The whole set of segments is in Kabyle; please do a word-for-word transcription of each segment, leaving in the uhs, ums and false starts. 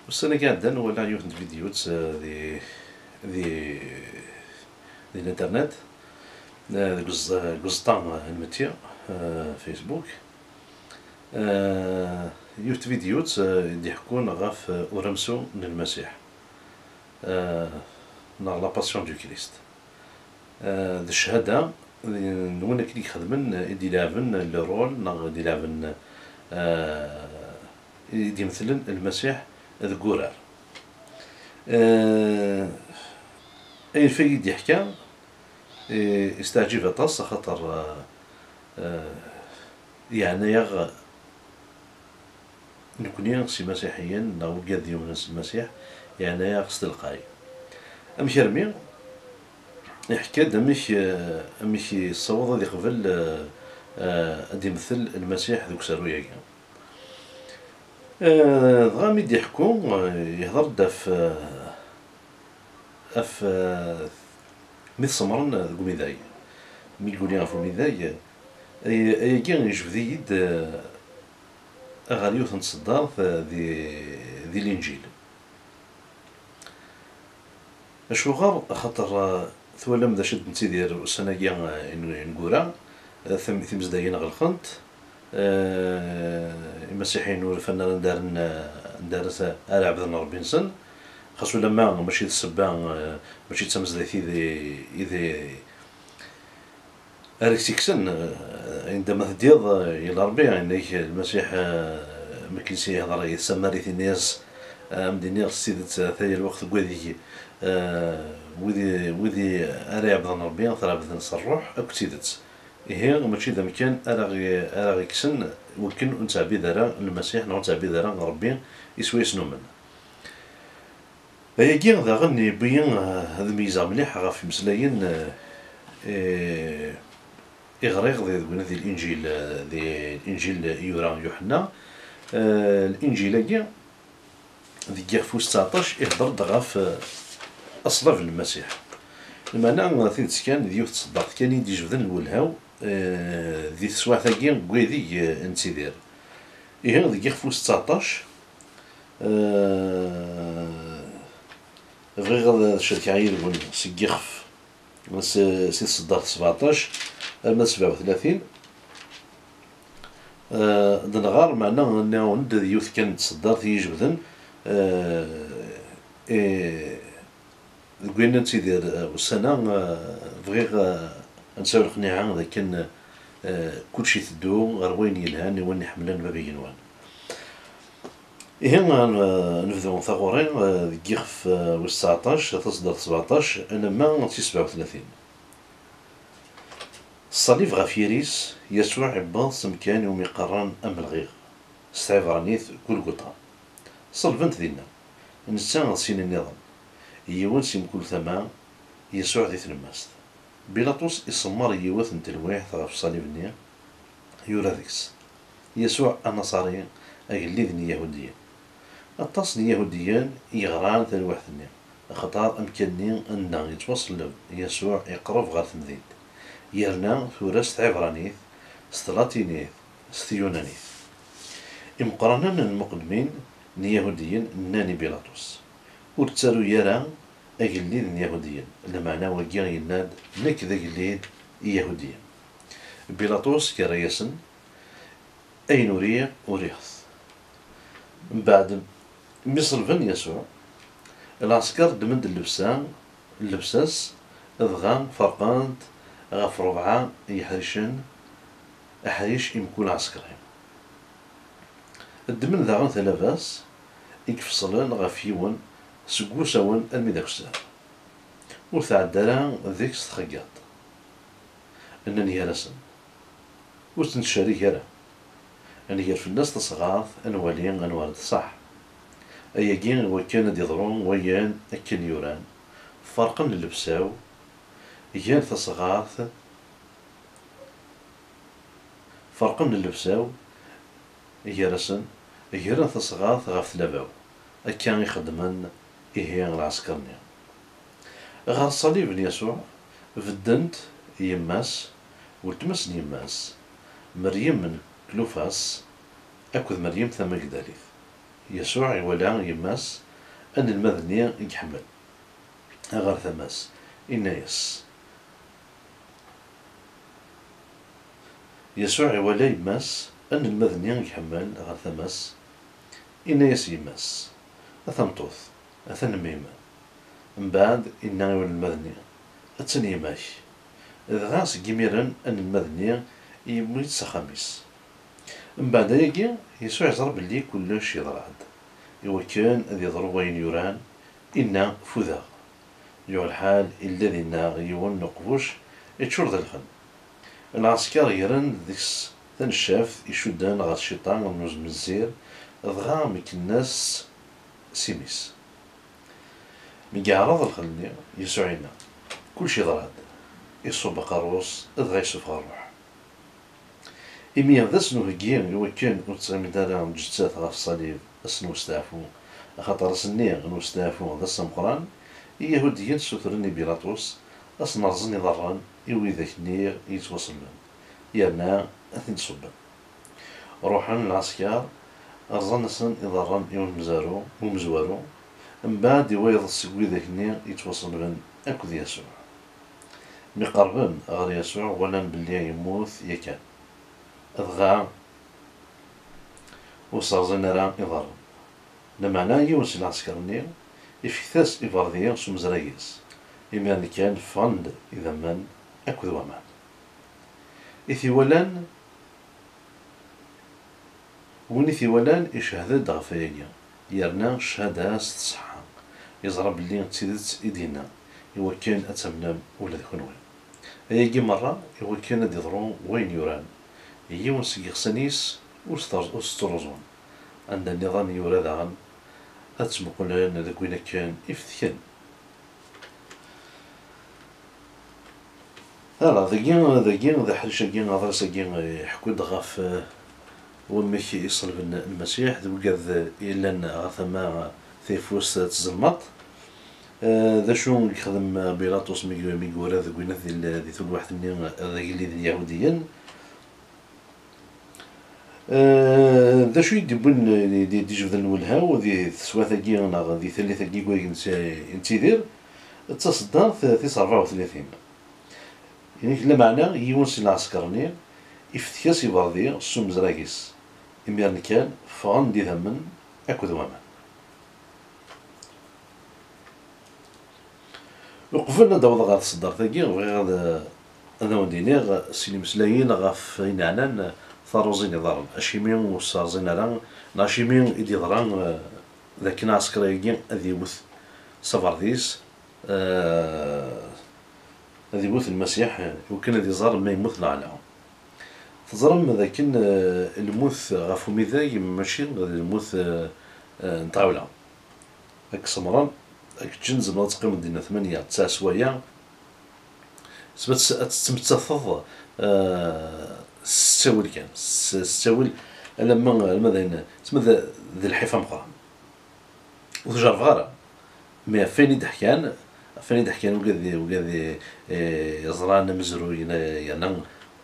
Ussan-agi iɛeddan, walaɣ yiwet n tvidyut, eh, di, di, di l'internet, eh, deg uẓ-, deg uẓeṭṭa, eh, n metti, eh, Facebook. Eh, yiwet n tvidyut, eh, i d-iḥekkun ɣef, eh, uramsu n Lmasiḥ, eh, neɣ la Passion du Christ. Eh, d cchada n win akken i ixedmen, i d-ileɛben le rôle, neɣ i d-ileɛben, eh, i d-imetlen Lmasiḥ deg wurar. Eh, ayen f-, i d-iḥka, eh, isteɛǧib aṭas, axaṭer, eh, eh, yeɛna-yaɣ nekni s imasiḥiyen, neɣ wigad yumnen s Lmasiḥ, yeɛna-yaɣ s telqay. Amek armi? Iḥka-d amek, eh, amek yessaweḍ ad iqbel, eh, eh, ad d-imettel Lmasiḥ deg usaru-agi. Eh, dɣa mi d-iḥekku, eh, yehder-d ɣef, eh, ɣef, eh, mi t-semmren deg umidag. Mi yuli ɣef umidag, ay-, ayagi yejbed-iyi-d, eh, ɣer yiwet n tseddart, eh, di, di Linǧil. Acuɣer? Axaṭer, eh, twalam d acu i d-nettidir ussan-agi, eh, in-, ineggura, eh, tim-, timezdayin ɣelqent, eh, imasiḥiyen ur ufan ara anda ara n-, anda ara s-, ara ɛebden Ṛebbi-nsen, xas ulamma mačči d ssebba, eh, mačči d tamezdayt i d, i d, ara k-tt-ikksen, eh, anda ma teddiḍ, eh, yella Ṛebbi, yenna-k Lmasiḥ, eh, mi akken i s-yehdeṛ i Tsamarit, yenna-yas, eh, ad m-d-iniɣ s tidet, eh, ata-ya lweqt deg wadeg, eh, wid i, wid i ara iɛebden Ṛebbi, ad t-ɛebden s ṛṛuḥ akked tidet. Ihi, mačči d amkan ara ɣ-, ara ɣ-ikksen, wakken ur nettɛebbid ara Lmasiḥ, neɣ ur nettɛebbid ara Ṛebbi i swayes numen. Ayagi daɣen yewwi-yi, eh, ad meyyzeɣ mliḥ ɣef imeslayen, eh, eh, i ɣriɣ di, di, di Linǧil, eh, di Linǧil i yura Yuḥenna. Eh, Linǧil-agi, deg yixef wis tseɛṭac, ihder-d ɣef, eh, aṣlab n Lmasiḥ. Lmeɛna, eh, tidet kan, d yiwet n tseddart kan i d-ijebden lwelha-w, eh, di teswiɛt-agi n waydeg, eh, nettidir. Ihi, deg yixef wis tseɛṭac, eh, bɣiɣ ad cerkeɣ yid-wen seg yixef, s-, si tseddart sbeɛṭac arma d sebɛa u tlatin. Eh, d-nɣer, meɛna nniɣ-awen-d d yiwet kan n tseddart i yi-jebden, eh, eh, deg wayen nettidir, eh, ussan-a, eh, bɣiɣ, eh, ad nesɛu leqniɛa d akken, eh, kulci iteddu ɣer wayen yelhan i wayen iḥemmlen Bab igenwan. Ihi, ad n-, nebdu taɣuri, eh, deg yixef, eh, wis tseɛṭac, taseddart sbeɛṭac, alamma d tis sebɛa u tlatin. Ṣṣalib ɣef yiri-s, Yasuɛ iwweḍ s amkan iwumi qqaren Amelɣiɣ, s tɛibranit Gulguṭa. Ṣelben-t dinna, netta d sin nniḍen, yiwen si mkul tama, Yasuɛ di tlemmast. Bilaṭus iṣemmer yiwet n telwiḥt ɣef ṣṣalib-nni, yura deg-s: Yasuɛ Anaṣari, agellid n Iyahudiyen. Aṭas n Iyahudiyen i yeɣran talwiḥt-nni, axaṭer amkan-nni anda yettwaṣelleb Yasuɛ iqreb ɣer temdint, yerna tura s tɛibranit, s tlatinit, s tyunanit. Imeqqranen n lmuqeddmin n Iyahudiyen nnan i Bilaṭus: Ur ttaru ara agellid n Iyahudiyen, lameɛna wagi yenna-d: Nekk d agellid n Iyahudiyen. Bilaṭus yerra-yasen: Ayen uriɣ, uriɣ-t. Mbeɛd mi ṣelben Yasuɛ, lɛesker ddmen-d llebsa, llebsa-s, dɣa ferqen-t ɣef rebɛa n yeḥricen, aḥric i mkul ɛesker. Ddmen daɣen talaba-s i ifeṣlen ɣef yiwen seg wusawen armi d akessar. Ur tɛedda ara deg-s txeggaḍt. Nnan gar-asen: Ur ttnettcerrig ara. Ad nger fell-as tasɣart, ad nwali anwa ara d-tṣaḥ. Ayagi i wakken ad d-iḍru wayen akken yuran: Ferqen llebsa-w, Gan tasɣart, ferqen llebsa-w gar-asen, gren tasɣart ɣef tlaba-w. Akka i xeddmen ihi lɛesker-nni. Ɣer ṣṣalib n Yasuɛ, beddent yemma-s, weltma-s n yemma-s, Meryem n Klufas akked Meryem Tamagdalit. Yasuɛ iwala yemma-s anelmad-nni i iḥemmel ɣer tama-s, inna-yas, Yasuɛ iwala yemma-s anelmad-nni i iḥemmel ɣer tama-s, inna-yas yemma-s, a tameṭṭut, atan mmi-m. Mbeɛd inna i unelmad-nni, attan yemma-k. Dɣa seg imiren anelmad-nni yewwi-tt s axxam-is. Mbeɛd ayagi, Yasuɛ yeẓra belli kullec yeḍra-d. Iwakken ad yeḍru wayen yuran, inna, fudeɣ. Yuɣ lḥal, illa dinna yiwen n uqbuc iččur d lxen. Lɛesker gren deg-s taneccaft icudden ɣer cciṭan n uzmezzir, dɣa mekken-as s imi-s. Mi yeɛreḍ lxel-nni, Yasuɛ inna, kullec yeḍra-d, iṣubb aqerru-s, dɣa yessufeɣ ṛṛuḥ. Imi d ass n uheggi i wakken ur tettɣimiḍ ara lǧettat ɣef ṣṣalib, ass n westeɛfu, axaṭer ass-nni n westeɛfu d ass ameqqran, Iyahudiyen ssutren i Bilaṭus ad sen-rẓen iḍarren i widak-nni yettwaṣellben, yerna ad ten-id-ṣubben. Ruḥen lɛesker, rẓan-asen iḍarren i umezwaru, i umezwaru, mbeɛd i wayeḍ seg widak-nni yettwaṣellben akked Yasuɛ. Mi qerben ɣer Yasuɛ, walan belli yemmut yakan, dɣa ur s-rẓin ara iḍarren. Lameɛna yiwen si lɛesker-nni ifket-as iberdi s umezrag-is. Imiren kan ffɣen-d idammen akked waman. I t-iwalan Win i t-iwalan icehhed-d ɣef wayagi, yerna cchada-s tṣeḥḥa, yeẓra belli d tidet i d-yenna, iwakken ad tamnem ula d kenwi. Ayagi merra iwakken ad d-iḍru wayen yuran, yiwen seg yiɣsan-is ur s-ter-, ur s-ttruẓun. Anda nniḍen yura daɣen, ad ttmuqulen deg win akken i fetken. Ala, dagi, dagi, d aḥric-agi, aḍris-agi, iḥekku-d ɣef, eh, wamek i ṣelben Lmasiḥ, d wigad yellan ɣer tama tayeffust tzelmaḍt. Eh, d acu i yexdem Bilaṭus mi, mi yura deg winat di, di tulwaḥt-nni d agellid n Yiɛudiyen? Eh, d acu i d-yewwin, i d-, d-ijebden lwelha-w di teswiɛt-agi neɣ di tallit-agi deg wayen netti-, nettidir? D taṣeddart tis ṛebɛa u tlatin. Inek, lameɛna yiwen si lɛesker-nni iftek-as iberdi s umezrag-is. Imiren kan, ffɣen-d idammen akked waman. Uqbel ad d-awḍeɣ ɣer tseddart-agi, bɣiɣ ad, ad awen-d-iniɣ sin imeslayen ɣef ayen ɛnan taruẓi n iḍarren. Acimi ur s-rẓin ara, neɣ acimi i d-yeḍra, eh, d akken aɛesker-agi ad iwet s aberdi-s, eh, ad iwet Lmasiḥ, eh, iwakken ad iẓer ma yemmut neɣ ala. Teẓram d akken, eh, lmut ɣef umidag mačči d lmut, eh, eh, n tɣawla. Ad k-semmren, ad k-ǧǧen, tzemreḍ ad teqqimeḍ dinna tmanya, tesɛa sswayeɛ. Tesma ad tt-, ad tettmettateḍ, eh, s ttawil kan, s, s ttawil, alamma, alamma d ayen, tesma d, d lḥif ameqqran. Ur t-jerrbeɣ ara. Mi ɣef wayen i d-ḥkan, ɣef wayen i d-ḥkan wigad, wigad i, i yeẓran amezruy, yerna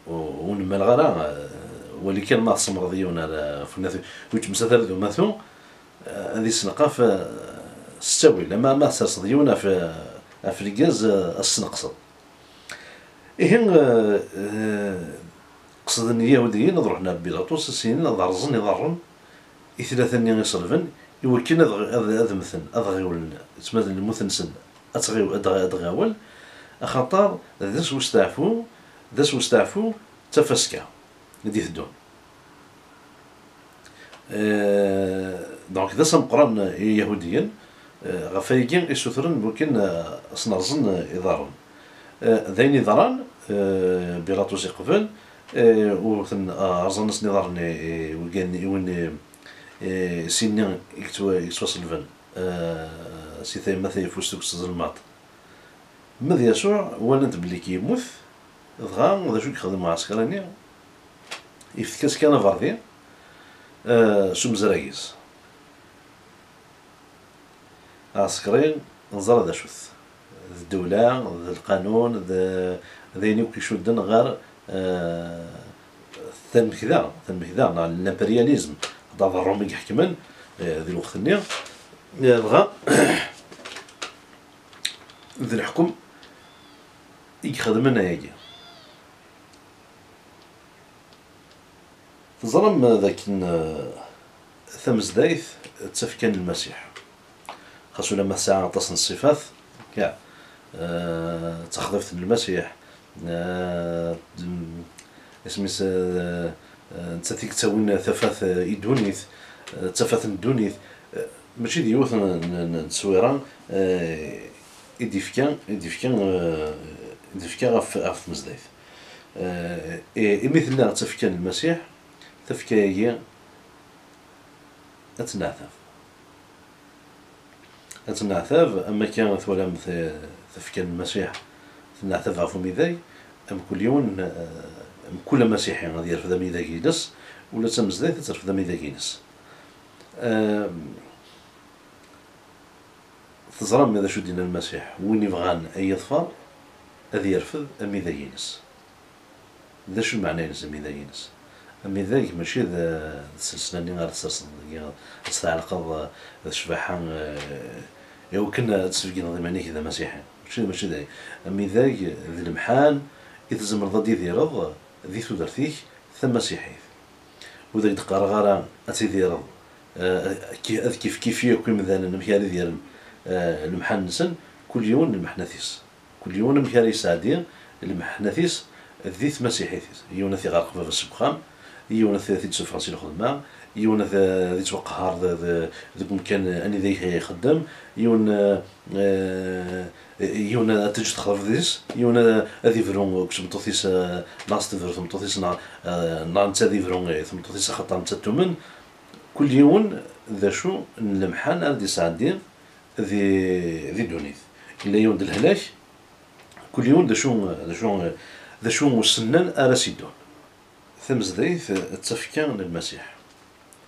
ur, ur nemmaleɣ ara, eh, wali kan ma tsemmreḍ yiwen ar, eh, ɣef unatu, ur yettmettat ara d umatu, eh, ad yessenqaf, eh, s ttawil, ama ma tserseḍ yiwen ɣef, ɣef lgaz, eh, ad s-tesneqseḍ. Ihi, eh, eh, qesden Iyahudiyen ad ruḥen ar Bilaṭus, ad s-inin ad rẓen iḍarren i tlata-nni iṣelben, iwakken ad, ad, ad mmten, ad ɣiwlen, tma lmut-nsen ad tɣiw-, ad, ad tɣawel, axaṭer d ass westeɛfu, d ass westeɛfu d tafaska i d-iteddun. Eh, donc, d ass ameqqran i Yihudiyen, eh, ɣef wayagi i ssutren wakken, eh, ad sen-rẓen, eh, iḍarren. Eh, d ayen yeḍran, eh, Bilaṭus iqbel, eh, u ten-, eh, rẓan-asen iḍarren i, i wigad-nni, i win, i, i sin-nni i yettwa-, i yettwaṣelben, eh, si tama tayeffust akked tzelmaḍt. Ma d Yasuɛ, walant belli yemmut, dɣa d acu i yexdem uɛesker-nni? Yefka-as kan aberdi, eh, s umezrag-is. Aɛesker-i, neẓra d acu-t. D ddewla, d lqanun, d, d ayen akk icudden ɣer, eh, tanmekda, tanmekda, neɣ l'impérialisme, d aḍerrum i iḥekmen, eh, di lweqt-nni. Eh, dɣa, d leḥkem i ixedmen ayagi. Teẓram dakken, eh, tamezdayt d tafekka n Lmasiḥ. Xas ulamma tesɛa aṭas n ṣṣifat, ya, eh, d taxḍibt n Lmasiḥ, eh, d-, isem-is, eh, eh, nettat i yettawin tafat, eh, i ddunit, eh, d tafat n ddunit, eh, mačči d yiwet n, n, n, n tteswira, eh, i d-yefka, i d-yefka, eh, i d-yefka ɣef, ɣef tmezdayt. Eh, i-, imi tella d tafekka n Lmasiḥ, tafekka-agi ad tenneɛtab. Ad tenneɛtab, am akka twalam t-, tafekka n Lmasiḥ tenneɛtab ɣef umidag, mkul yiwen, eh, mkul amasiḥi ad yerfed amidag-ines, ula d tamezdayt ad terfed amidag-ines. Ehm, Teẓram d acu d-yenna Lmasiḥ, win ibɣan ad yeḍfer, ad yerfed amidag-ines. D acu lmeɛna-ines, amidag-ines? Amidag mačči d, d selsna-nni ara tserseḍ deg, ad tt-tɛelqeḍ d ccbaḥa, eh, i wakken ad d-tesbeggneḍ iman-ik d amasiḥi. Mačči, mačči d aya. Amidag d lemḥan i tzemreḍ ad d-idireḍ di tudert-ik tamasiḥit. Ur d ak-d-qqareɣ ara ad tidireḍ, eh, ki-, ad kifkif yakk imdanen amek ara idiren, eh, lemḥan-nsen, kul yiwen lmeḥnat-is. Kul yiwen amek ara yesɛeddi lmeḥnat-is di tmasiḥit-is. Yiwen ad t-iɣerq baba-s seg uxxam, yiwen ad t-, ad t-id-suffɣen si lxedma, yiwen ad, ad ittwaqehher d, d, deg umkan anida i-, ixeddem, yiwen, eh, eh, yiwen ad teǧǧ texḍeb deg-s, yiwen ad, ad ibru deg tmeṭṭut-is, eh, neɣ ad s-tebru tmeṭṭut-is, neɣ, eh, neɣ netta ad ibru i tmeṭṭut-is axaṭer netta tumen. Kul yiwen d acu n lemḥan ara d-isɛeddi di, di ddunit. Yella yiwen d lehlak, kul yiwen d acu, d acu, d acu usennan ara s-iddun. Tamezdayt d tafekka n Lmasiḥ.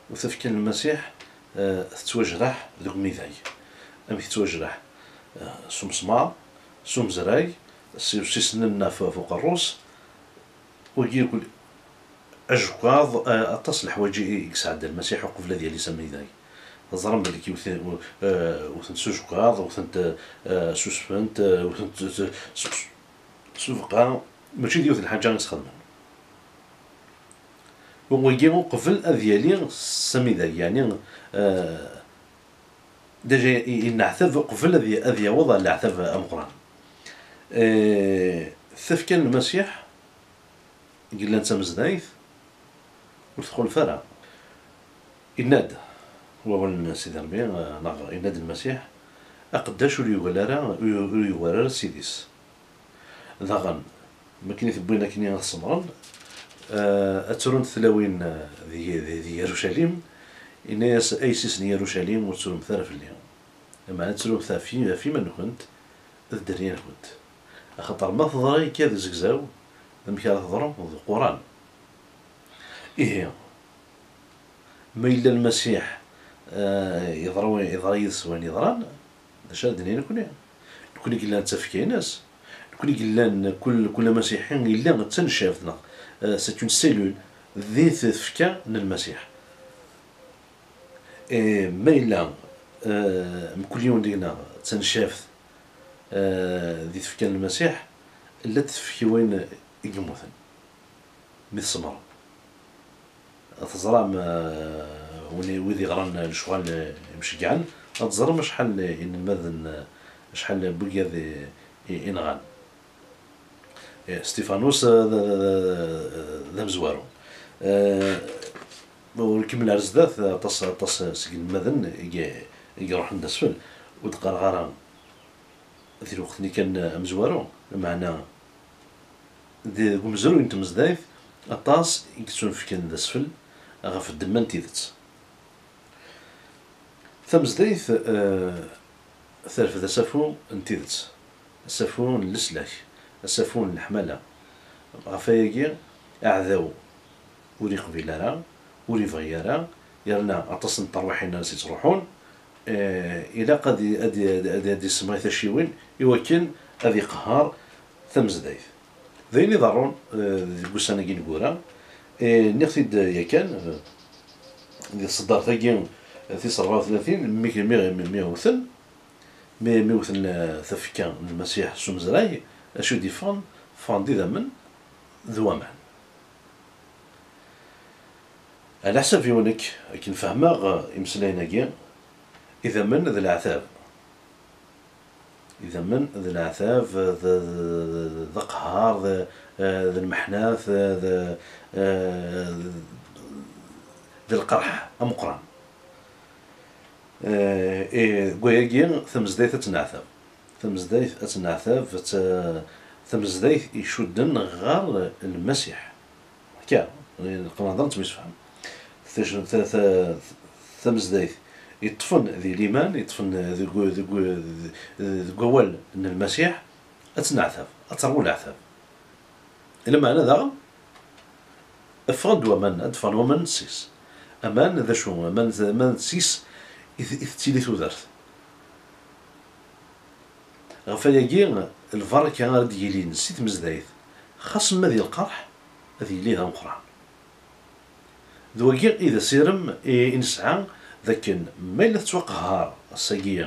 U tafekka n Lmasiḥ, eh, tettwajreḥ deg umidag. Amek tettwajreḥ? Eh, s umesmaṛ, s umezrag, s, s isennan ɣef, ɣef uqerru-s. Wagi yakk ajekkaḍ, eh, aṭas n leḥwayeǧ i, i yesɛedda Lmasiḥ uqbel ad yali s amidag. Teẓram belli wten, eh, wten s ujekkaḍ, wten, eh, s usfent, eh, wten s, s, s, s ubeqqa. Mačči d yiwet n lḥaǧa i s-xedmen. Wagi uqbel ad yali s amidag, yeɛni, eh, déjà i-, yenneɛtab uqbel ad y-, ad yaweḍ ɣer leɛtab ameqqran. Eh, tafekka n Lmasiḥ i yellan d tamezdayt ur txulef ara. Yenna-d wawal n Sidi Ṛebbi, eh, neɣ yenna-d Lmasiḥ, aqeddac ur yugal ara, ur yu-, ur yugar ara ssid-is. Daɣen, mi akken i t-wwin akken ad t-semmṛen, eh, ad ttrunt tlawin, eh, di, di, di Yarucalim, yenna-yas, ay yessi-s n Yarucalim, ur ttrumt ara fell-i. Lameɛna ttrumt ɣef yi-, ɣef yiman-nkent d dderya-nkent. Axaṭer ma teḍra akka d uzegzaw, d amek ara teḍru d uquran? Ihi, ma yella Lmasiḥ, eh, yeḍra wa-, yeḍra yid-s wayen yeḍran, d acu ara d-nini nekni? Nekni i yellan d tafekka-ines, nekni i yellan kul, kul amasiḥi yella d taneccaft, neɣ, eh, c'est une cellule di tfekka n Lmasiḥ. Eh, ma yella, eh, mkul yiwen deg-neɣ d taneccaft, eh, di tfekka n Lmasiḥ, llant tfekkiwin i yemmuten mi tsemmṛem. Teẓram, eh, win, wid yeɣran lecɣal imceggɛen, ad teẓrem acḥal n inelmaden, acḥal n wigad i, i, i nɣan. Eh, Stifanus, eh, d, d, d, d amezwaru. Eh, ur nkemmel ar zdat, aṭas, aṭas seg inelmaden i, i iruḥen d asfel, ur d-qqareɣ ara di lweqt-nni kan amezwaru, lameɛna deg umezruy n tmezdayt, aṭas i yettunefken d asfel ɣef ddemma n tidet. Tamezdayt, eh, terfed asafu n tidet. Asafu n leslak, asafu n leḥmala. Ɣef wayagi, aɛdaw ur iqbil ara, ur ibɣi ara, yerna aṭas n terwiḥin ara s-ittruḥun, eh, ilaq ad i-, ad i-, ad i-, ad issemɣi taciwin i wakken ad iqehher tamezdayt. D ayen iḍerrun, eh, deg ussan-agi ineggura. Eh, nniɣ-t-id yakan, eh, di tseddart-agi, eh, tis rebɛa u tlatin, mi, mi, mi, mi wten, mi, mi wten, eh, tafekka n Lmasiḥ s umezray, acu i d-iffɣen? Ffɣen-d idammen d waman. Ɛla ḥsab-iw nekk, akken fehmeɣ, eh, imeslayen-agi, idammen d leɛtab. Idammen d leɛtab, d, d, d, d aqehher, d, d lmeḥnat, d, d, d lqerḥ ameqqran. Eh, eh, deg wayagi, tamezdayt ad tenneɛtab. Tamezdayt ad tenneɛtab, ta-, tamezdayt icudden ɣer Lmasiḥ. Akka, neqq d nehder nettemsefham. Tac-, ta-, ta-, tamezdayt yeṭṭfen di liman, yeṭṭfen deg, deg, deg wawal n Lmasiḥ, ad tenneɛtab, ad terwu leɛtab. Lameɛna daɣen, ffɣen-d waman, ad d-ffɣen waman n ssis. Aman d acu? Aman d, aman d ssis i t-, i tettili tudert. Ɣef wayagi, lbaraka ara d-yilin si tmezdayt, xas ma di lqerḥ, ad yili d ameqqran. D wagi i d asirem i, i nesɛa, d akken ma yella tettwaqehher ass-agi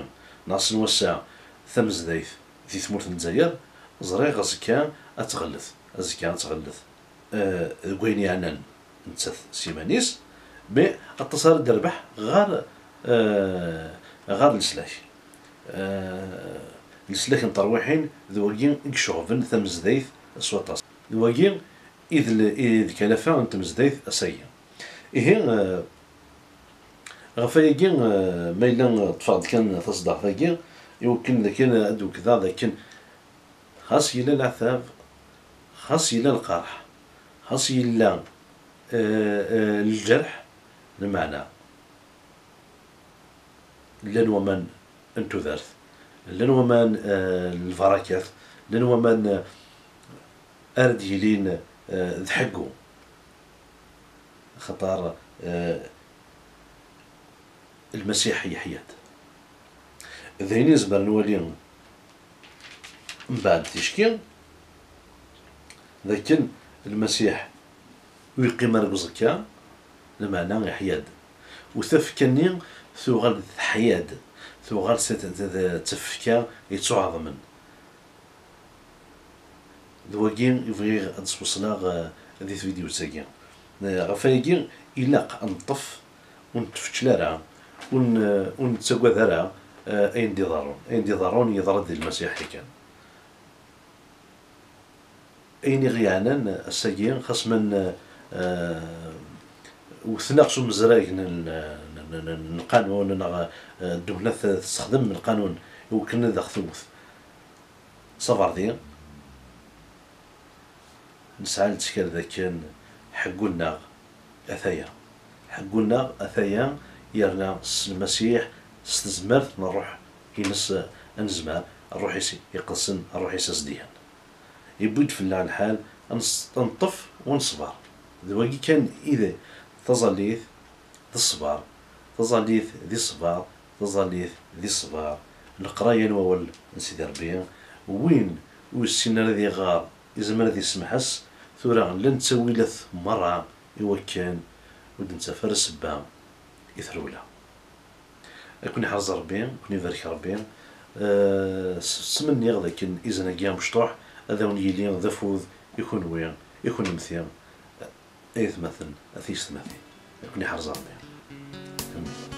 neɣ ass n wass-a tamezdayt di tmurt n Lezzayer, ẓriɣ azekka ad tɣellet, azekka ad tɣellet, eh, deg wayen yeɛnan nettat s yiman-is, mais aṭas ara d-terbeḥ ɣer, eh, ɣer leslak. Eh, leslak n terwiḥin d wagi i iceɣben tamezdayt s waṭas. D wagi i d l-, i d kalafa n tmezdayt ass-agi. Ihi, eh, ɣef wayagi, eh, ma yella ṭṭfeɣ-d kan taṣeddart-agi, i wakken dakken ad d-wekkdeɣ dakken xas yella leɛtab, xas yella lqerḥ, xas yella, eh, eh, lǧerḥ, lmeɛna llan waman n tudert, llan waman, eh, n lbarakat, llan waman, eh, ara d-yilin, eh, d ḥeggu. Axaṭer, eh, Lmasiḥ yeḥya-d. D ayen i nezmer nwali mbeɛd ticki, d akken Lmasiḥ ur yeqqim ara deg uẓekka, lameɛna yeḥya-d. U tafekka-nni tuɣal teḥya-d, tuɣal s-, d, d, d tafekka yettuɛeḍmen. D wagi i bɣiɣ ad d-sweṣleɣ, eh, di tvidyut-agi. Eh, ɣef wayagi, ilaq ad neṭṭef, ur nettfeččel ara, ur n-, ur nettagad ara, eh, ayen d-iḍerrun. Ayen d-iḍerrun yeḍra-d di Lmasiḥ yakan. Ayen i ɣ-yeɛnan ass-agi, xas ma n-, eh, wten-aɣ s umezrag n, n, n, n, n lqanun, neɣ, eh, ddunit tessexdem lqanun i wakken ad aɣ-tewwet. S aberdi, nesɛa lettkal dakken ḥeggu-nneɣ ataya. Ḥeggu-nneɣ ataya, yerna s Lmasiḥ, s tezmert n Ṛṛuḥ-ines anezmar, Ṛṛuḥ-is iqedsen, Ṛṛuḥ-is azedyan. Yewwi-d fell-aɣ lḥal ad nes-, ad neṭṭef u neṣber. D wagi kan i d taẓallit d ṣṣber, taẓallit di ṣṣber, taẓallit di ṣṣber, leqraya n wawal n Sidi Ṛebbi, win ur yessin ara ad iɣer, izmer ad isemḥes, tura llan ttawilat merra i wakken ur d-nettaf ara ssebba i trewla. Ad ken-iḥrez Ṛebbi, ad ken-ibarek Ṛebbi. Eh, s-, ttmenniɣ d akken izen-agi amecṭuḥ ad awen-yili d afud i kunwi, i kunemti, aytmaten, a tiyessetmatin. Ad ken-iḥrez Ṛebbi. Amin.